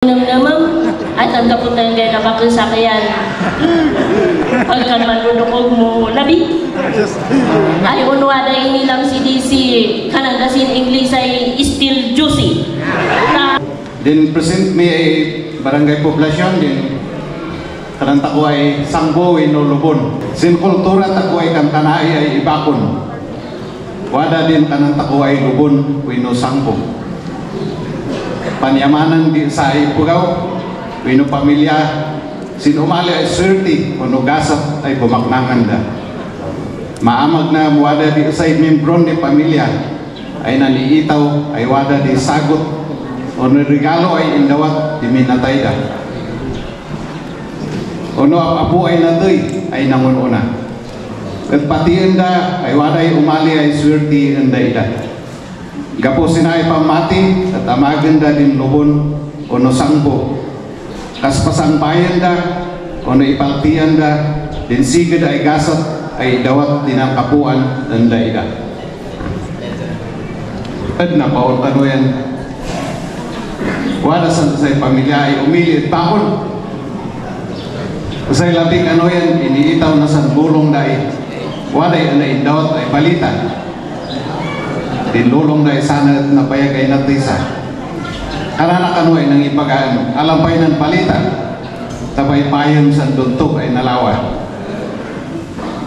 Namam at ang kapuntahan kayo na bakasakayan pagkan manlulukog mo labi ay unwada inilang CDC kanang kasin English ay still juicy din present me ay barangay poblasyon din kanang tako ay Sangbo Inulubon sin kultura tako ay kantanay ay Ibakon wada din kanang tako ay Lubon Wino Sangbo panyamanan di sa Ipugaw, wino pamilya, sinumali ay swerte, kuno gasat ay bumaknangan da. Maamag na wada di sa membron ni pamilya, ay naniitaw, ay wada di sagot, kuno regalo ay indawat, di minatay da. Kuno apu ay natoy, ay nangununa. At pati enda, ay wada ay umali ay swerte enda ida. Gapos sinay pamati at amaganda din Lubon ono Sangbo kaspasang bayan da ono ipaltian da din sigad ay gasat ay dawat din ang kapuan anda ida na paon ano yan wala sa pamilya ay umili at pakon sa labing ano yan iniitaw na sa bulong da ay wala ay dawat ay palitan dinulong na sana na bayag ay natisa karana kanuay nang ipagaan alampay ng palitan tabay payon sa duntok ay nalawa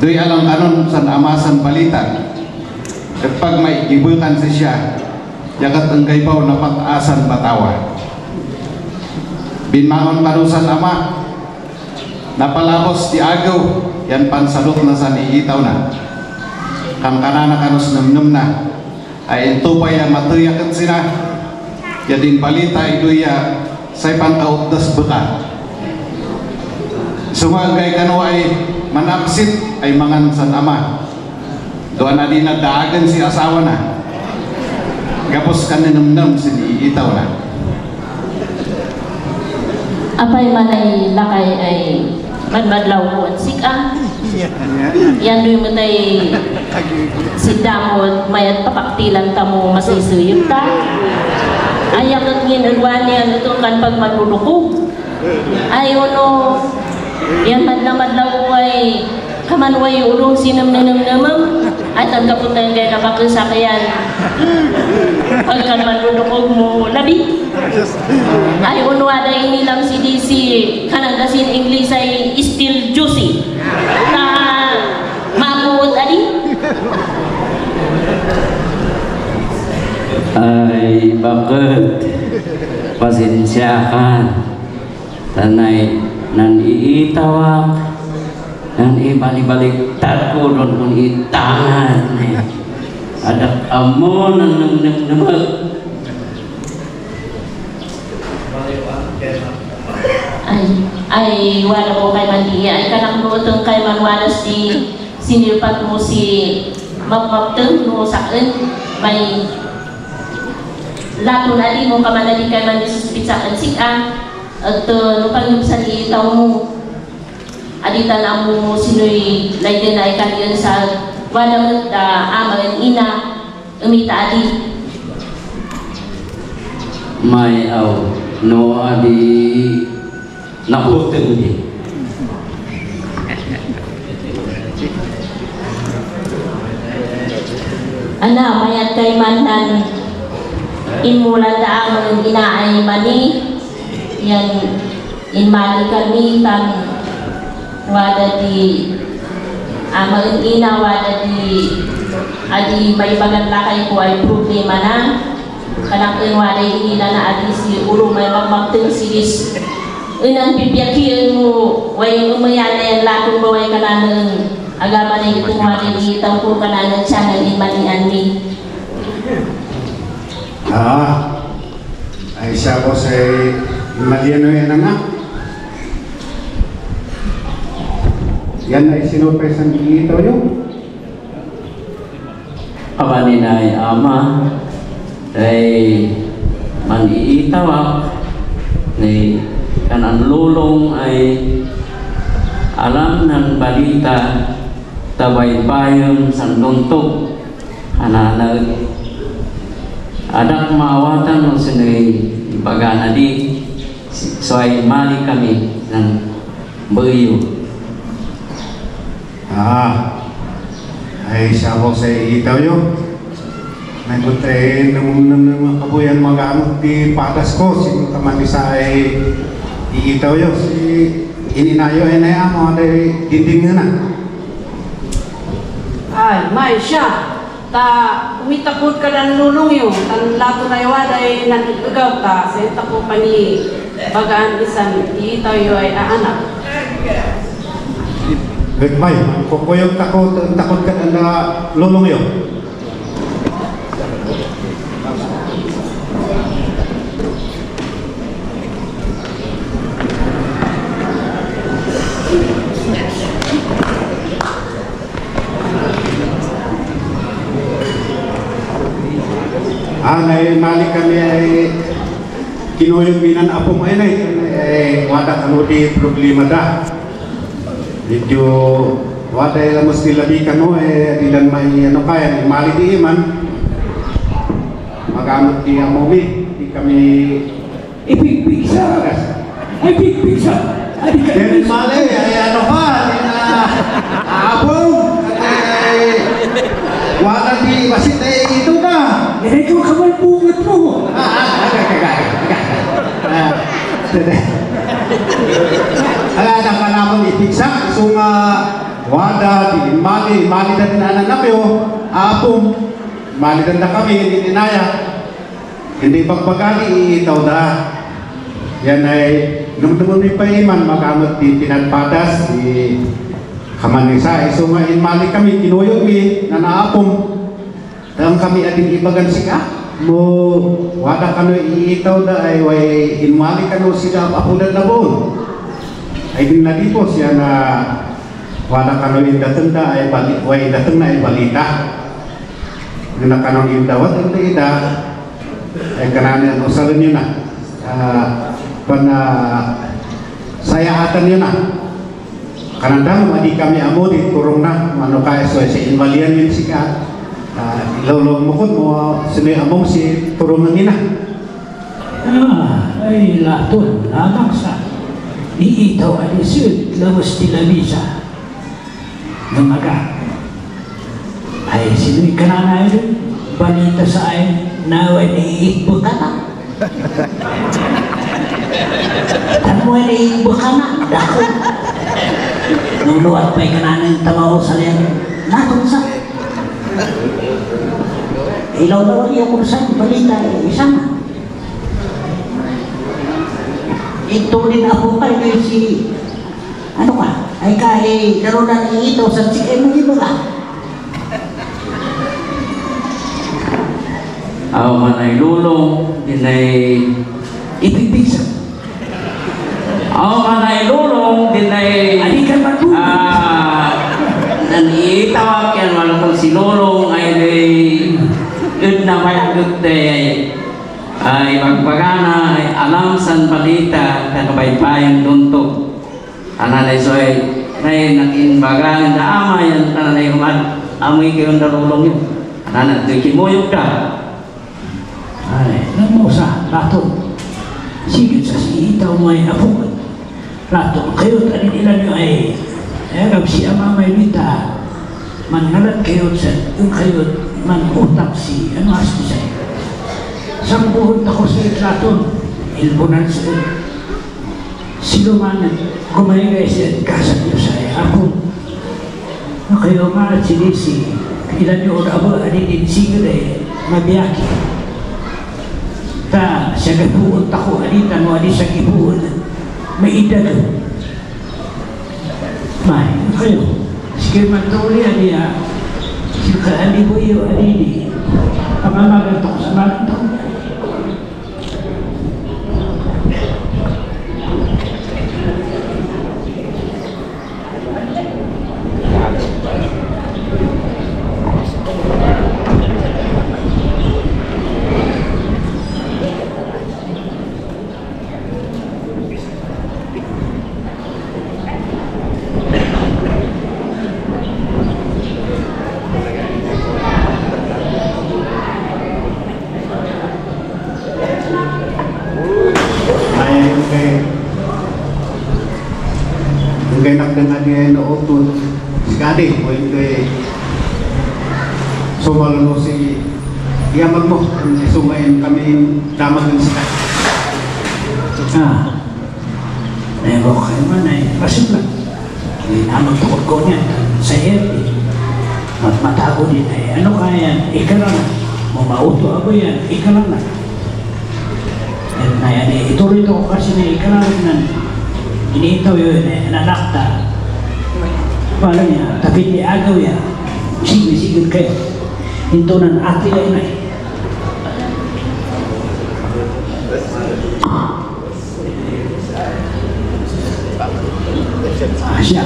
doy alang kanon sa amasan palitan at pag may gibutan siya yakat ang gaypaw na pag-asan batawa binmangon kanusan ama napalabos di agaw yan pansalot na sa niitaw na kang kanana kanus namnam na ay ito pa yung matuyakat sila yading balita ito ya say pangkautdas beka sumagay kano ay manaksit ay mangan san ama doon na din nadaagan si asawa na gapos kaninamnam siniitaw na apay man ay lakay ay madmadlaw ko sika yan doon mo tayo sidamot mayat papaktilan ta mo masisuyot ta ayak at ginagawa niya ito kan pag maglulukog ay ano yan madlamadlaw ko ay kamanway ulong sinamnamnamam at ang kapuntahan kayo na bakasakayan pagkan maglulukog mo labi ay unwada inilang CDC kanang kasin English ay still juicy na mabuot adi ay bakit pasensyakan tanay nan iitawak nan ibalik-balik ko doon kung itangan adak amo nan namag ay wala mo kay mandi ay kanang nuotong kay manwala si sinilpat mo si magmagteng no sakin may lato na di mo kamanali kay mandi suspitsakan sika at nupang yung salitaw mo aditan ang mo sinoy laiden ay kaniyan sa wala mo amang ina umita adi may aw no adi nakutin di ana mayat kay mandan imulan da ang inaay mani yan inmali kami tam wada di amang ina wada di adi may baganlakay ko ay problema na kanang wada inila na adi si ulo may magmagteng silis inang bibiyakian mo way umayana yan lakong baway kananang agama na itong wada itang po kananang channel imanian mi ay siya ko sa Maliano yan nga yan ay sinupay sa ito yung kapanin ay ama ay maniitawak ni kanan lulong ay alam ng balita tabay payon sa nuntok ananag adak maawatan mo sinay ibagana di soy mali kami ng bayo. Ay sabok sa itaw yo. Nagutay naman kabuyan magamot di patas ko sino taman isa ay iitaw yo si ininayo ay amo ay dinding na. Ay, may siya. Ta umitakot ka ng lulong yun. Tan lato na iwala ay nanagaw ta. Sa itako pa ni bagaan isan iitaw yo ay aanak. Gagmay, kukuyog takot ka na lulong yo. Nalik kami ay kinuyog binan apong ay wada kanu di problema da. Medyo wada ay mas nilabi kanu dilan may kaya mali di iman magamit di amomi di kami ipigpigsa ay pigpigsa then mali ay apong ay wada di basit ay ito na. ikaw kamalpungat mo. Ada kanamon ipigsa isong wada di mali dan anak yo apong mali dan kami inaya hindi pagpagali itaw da yan ay nung ni paiman magamot di pinagpadas di kamanisa isong mali kami kinuyog mi nanaapong dalam kami ading ibagan sika mo wada kano iitaw da ay way inmali kano sila apudan na bon ay din nadipos yan na wada kano indatang da ay balik way datang na ay balita na kano indawat ang ida ay kanana ang usalan yun na saya atan yun na kanandang madi kami amo di turong na manukaya so sa invalian yun sika ilaw-law mo mo sila among si turungan nila. Ay laton, lamang sa iitaw alisud, lawas tilabisa lumaga. Ay sino'y kananay rin, balita sa ay naway niiikbo ka na. Tanway niiikbo ka na, dako. Nuluat pa'y kananay tamaw sa liyan, laton sa ilaw-law niya kursan balita isama ito din ako kayo si ano ka ay kahit karoon na ito sa mo iba ka Manay lulong dinay ipipigsa manay lulong dinay alikan matu dan itawag yan malakong si lulong ay good na may agut ay pagpagana ay alam san balita kakabaybayan duntok ananay soy nay nakinbagan na ama yan ananay humad amoy kayo narulong yun ananay ito kimuyog ka ay namo sa lato sige sa siitaw mo ay apukot lato kayo tanin ilan nyo ay agam si ama may nita mangalat kayo sa yung kayo man-utak si ano asli sa'yo sampuhot ako sa itlaton ilbunan sa silumanan kumaingay siya kasat niyo sa'yo ako kayo mga sinisi ilan nyo abo adidin sigil mabiyaki ta siya gapuot ako aditan mo adi sa gipuot may idag may kayo sige matuli adiya Sika ali po iyo alili pamamagantok sa magantok dengan dia nootun sekali untuk somalano si yaman mo sumayin kami damagan sila. Nego kayo man ay pasip lang. Anong tukod ko niya sa ERP. Matago din ay ano kaya ika lang. Mauto ako yan, ika lang na. At na yan eh, ituloy ko kasi na ika lang na iniitaw yun eh, nanakta. Paano niya, tapit ni agaw yan. Sige kayo. Hinto ng ate yan eh. Siya,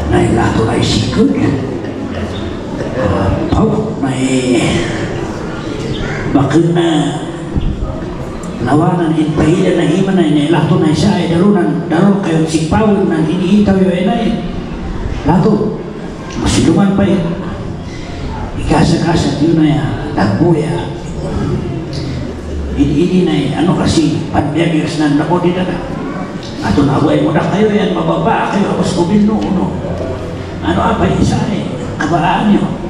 nailato ay sikod. May bakit na lawanan itpahila na himan na nailato na siya ay darunan kayo sipawin na iniitaw yun ay lato masiluman pa yun ikasa-kasa yun na nagbuya ini na ano kasi panbiagis na nako dito na ato na away mo na kayo yan mababa kayo tapos kubilno ano apa isa eh kabaan nyo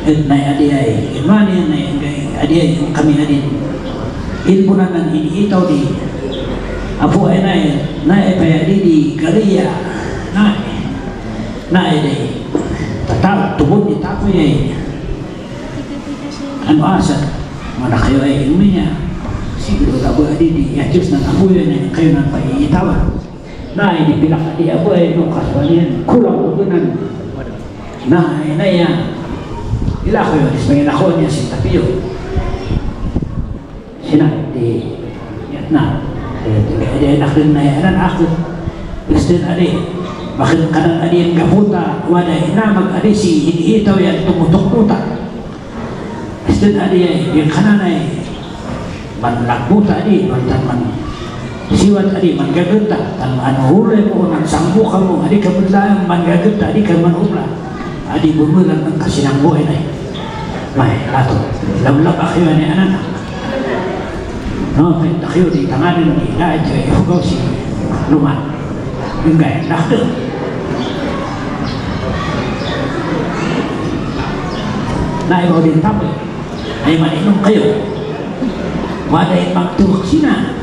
at na adi ay imani na adi ay kami adin ilpunan ng iniitaw di apo ay na ipayadi di galiya na ay tatawag tubod di tapoy ay ano asa mana kayo ay ilminya siguro abo adi di yajus ng apo yun ay kayo nang paiitawa na ay dipilak adi abo ay no kaswalian kulang tutunan na ay na yan ila ko yun, ismangin ako niya si Tapio sina di yan na di nakrin na yan ako istin adi bakit kanang adi yung gaputa wala inamag adi si hinihitaw yan tumutok-tuta istin adi yung kanan ay manlagbuta adi man siwat adi manggagata tan manuhulay mo nang sangbuka mo adi kabutlaan manggagata adi ka manubla adi bumulan ng kasinangbuhay na may lato lamlap kayo ni anak no may takyo di tanganin ni lahat ay hugaw si luman yung gaya lakdo na ibaw din tapoy ay maninom kayo waday magtuwak sina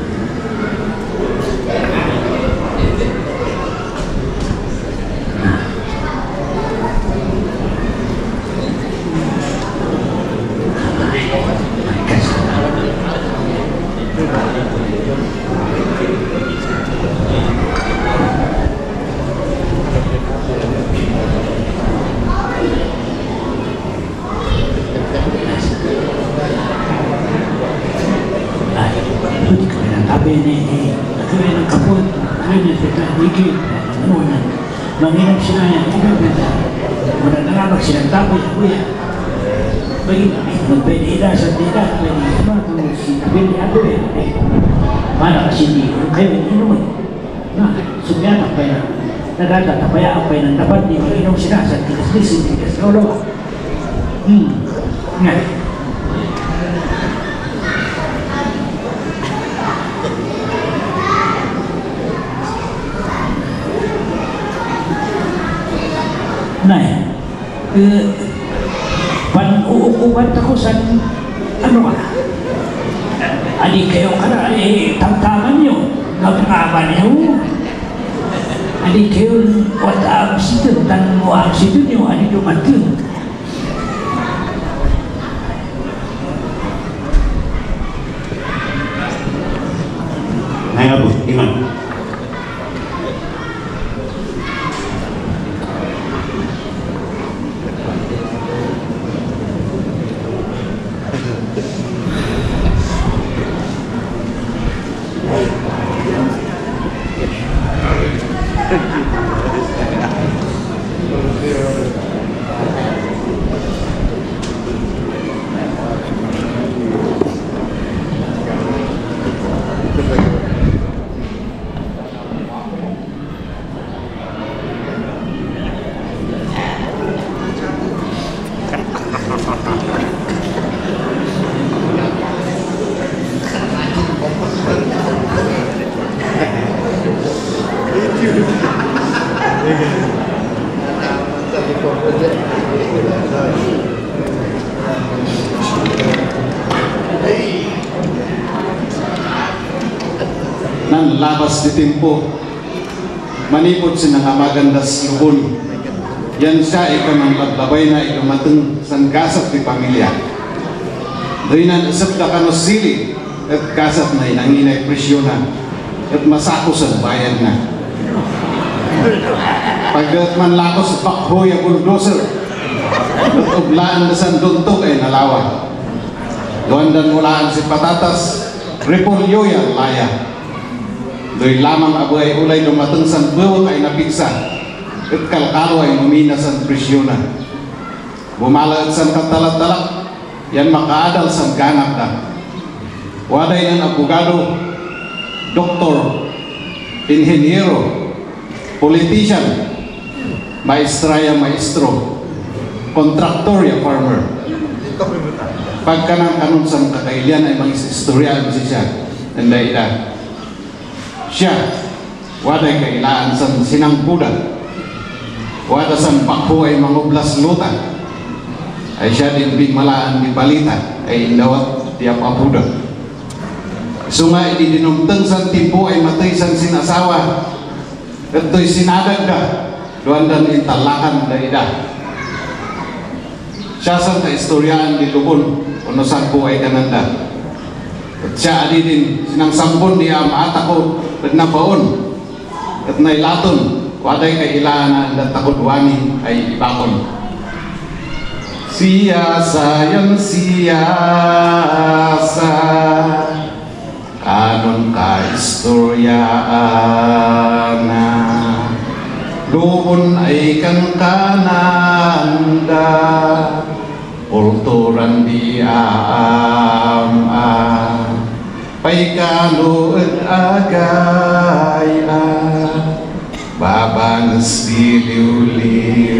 manginap sila yan muna nangabag silang tapoy kuya bagi magpedida sa tida pwede iba kung sinabili ato mana kasi di kayo inuman na sumyanak pa yan nadata tapayaan pa yan dapat di mag-inom sila sa tigas-tigas lolo nga nah, pan-uukuban ako sa ano ka? Adi kayo ka na, tamtaman nyo, nagkaban nyo. Adi kayo, wata ang situ, tan mo ang situ nyo, adi dumating. Ngayon po, Iman. nan labas di tempo manipod sinang magandas lubon yan siya ikamang laglabay na ikamateng san gasat di pamilya doon nan isap na kanosili at gasat na inanginay presyonan at masako sa bayan na pagkat man lakos bakhoy ang bulldozer at ublaan na san duntok ay nalawa doon dan mulaan si patatas repolyo yan laya doy lamang abo ay ulay dumateng san buwak ay napiksa at kalkalo ay lumina san presyonan bumalat san katalat-talat yan makaadal san ganap na waday ng abogado doktor inhenyero politician maestra ya maestro kontraktor ya farmer pagka ng kanun san kakailian ay mag-istorya siya nanday ida siya waday kailaan san sinangkudan wada san pakho ay mangublas lutan ay siya din bigmalaan di balita ay indawat tiap apuda sunga di dinumteng san timpo ay matay san sinasawa at to'y sinadag da doon dan intalakan da ida siya san ka-istoryaan di lubon uno san po ay kananda at siya adi din sinang sampon di amaata ko at nabaon at nailaton waday kailangan na takudwani ay ibakon siyasa yan siyasa kanon ka istoryaan na lubon ay kan kananda kulturan di paikano at agay babangas di liw-liw